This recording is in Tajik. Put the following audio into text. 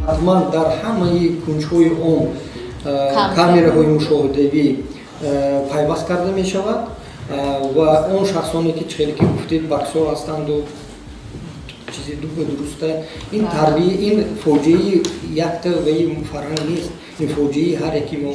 Ҳатман дар ҳамаи кунҷҳои он камераҳои мушоҳидавӣ пайваст карда мешавад ва он шахсоне, ки хеле ки гуфтед, боксёр ҳастанду чизи дуруста, ин тарбия, ин фоҷиаи якта ваи фарҳанг нест, ин фоҷиаи ҳар яки мо.